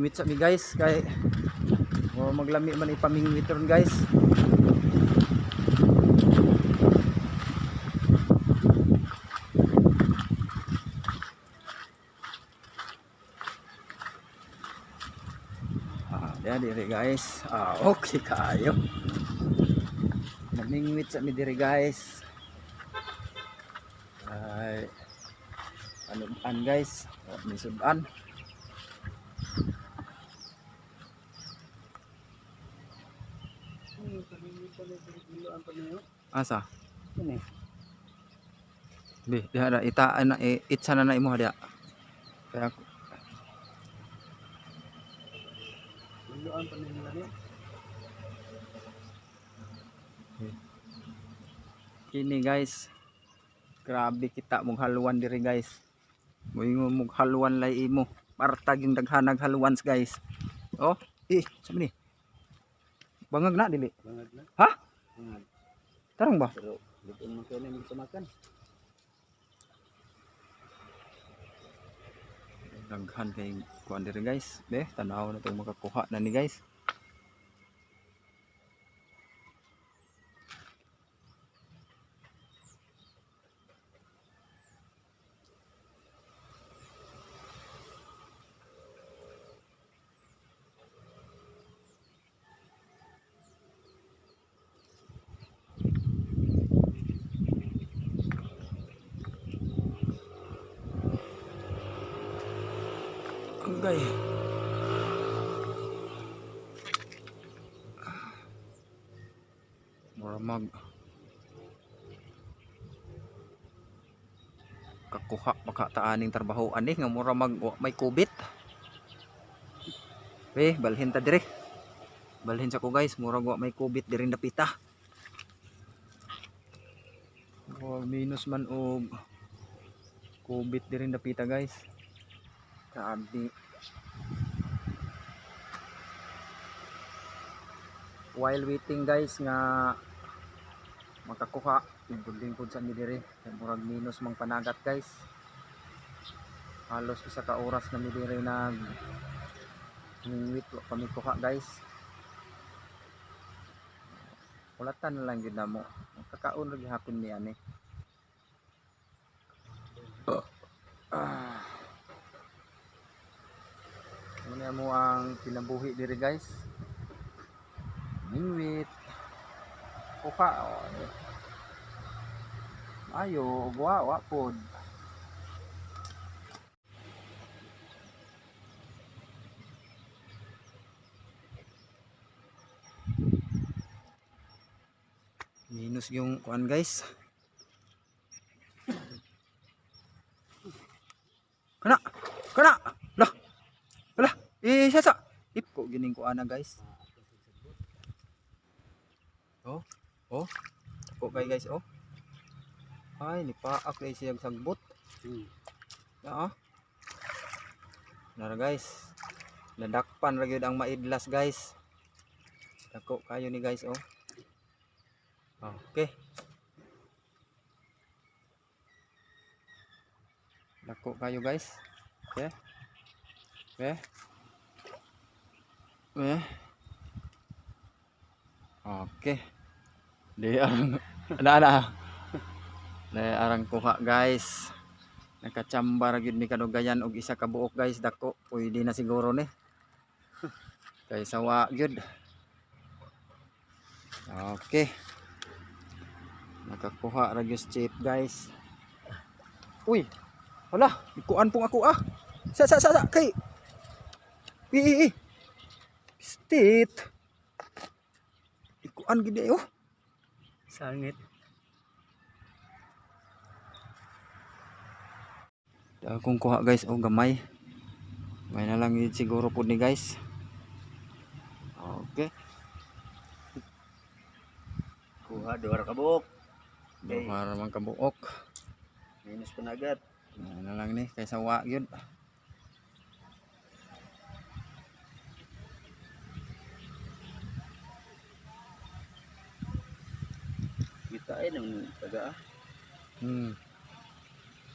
Mingwit sa mi, guys, kay o maglami man ipamingwit ron, guys. Ah, diya diri, guys. Ah, okay kayo. Namingwit sa mi diri, guys. Ay ano an, guys? Oh, may sudan. Asa? Ini. Bi, diha ra ita ana itsa na na imo diha. Kaya ako- Iloan pa nila ni. Kini, guys. Grabe kita mong haluan diri, guys. Moingon mong haluan lay imo. Partag yung daghanag haluans, guys. Oh, eh, sa ni? Bangag na dili. Bangag na. Ha? Bangag. Tarong ba? Pero lutuin man kayo na yung samakan. Daghan kay kuan diri, guys. Be, tanaw na tong makakuha na ni, guys. Anggay. Mura mag kakuha makataaning trabaho ani nga mura mag wa may kubit. Eh, balhin ta dire. Balhin sa ko, guys, murag wa may kubit diri napita. Wa minus man og kubit diri napita, guys. Grabe. While waiting, guys, nga makakuha, lingkod-lingkod sa mi diri kay murag minus mang panagat, guys. Halos isa ka oras na mi diri nag mingwit, wa pa mi kuha, guys. Kulatan na lang gyud namo, kakaon ra gihapon mi ani. Ah. Muna mo ang kinabuhi diri, guys. Mingwit, kuha, oh, eh. Ayo ug wa wa pod. Minus yung kuan, guys. Kana, kana lah, lah, eh, sa ipko gining kuana, guys. Oh, oh, ko kay, guys, oh. Ay, nipaak na siyang sagbot. Ah. Nara, guys. Nadakpan ra gyud ang maidlas, guys. Dako kayo ni, guys, oh. Okay. Dako kayo, guys. Okay. Okay. Eh. Okay. Di arang ana ana. Di arang kuha, guys. Nakachamba ra gyud mi kadugayan og isa ka buok, guys, dako. Pwede na siguro ni. Kay sawa gyud. Okay. Nakakuha ra gyud chip, guys. Uy. Wala, ikuan pong ako, ah. Sa sa sa, sa. Kay. I i i. Pistit. Ikuan gid eh, oh. Sangit. Akong kuha, guys, oh, gamay. Gamay na lang yun siguro po ni, guys. Okay. Kuha, duha ra ka buok. Okay. Duha ra man kabuok. Minus panagat. Gamay na lang ni kaysa wa gyud. Kita ay naman taga ah.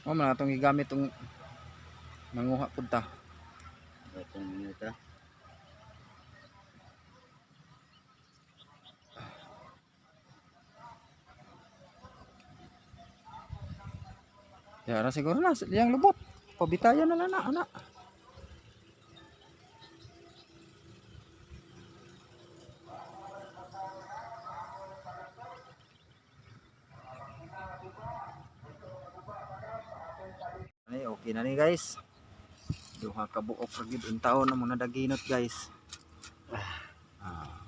Oh, man atong gigamit tong manguha pud ta. Atong minuta. Yara siguro na iyang lubot. Pabitayan na lang na ana. Ay, okay na ni, guys. Duha ka buok ra gyud taon na mga daginot, guys. Ah.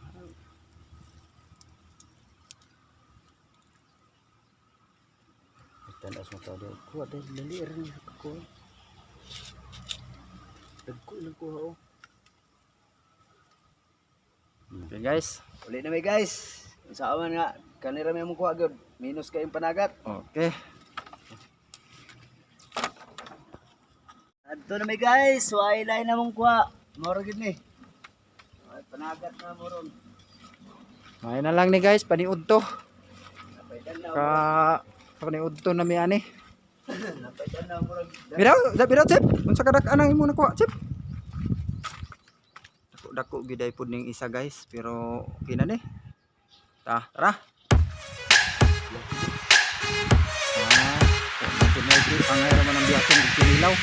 Tanas mo tao. Kuha dahil dali rin sa kuha. Dagko ilang kuha oh. Okay, guys. Uli na may, guys. Sa aman nga kanira may mong kuha gyud. Minus kayong panagat. Okay. Adto na may, guys. Way lain na mong kuha. Moro gyud ni. Ay, panagat na moron. May na lang ni, guys, paniud to. Napaidan na. Ka paniud to na mi ani. Napaidan na murag. Biraw, biraw, Chip. Unsa ka dak anang imo nakuha, Chip? Dako dako gyud ay pud ning isa, guys, pero okay na ni. Ta, tara. Ah, kung na angay ra man ang biyakin og kinilaw.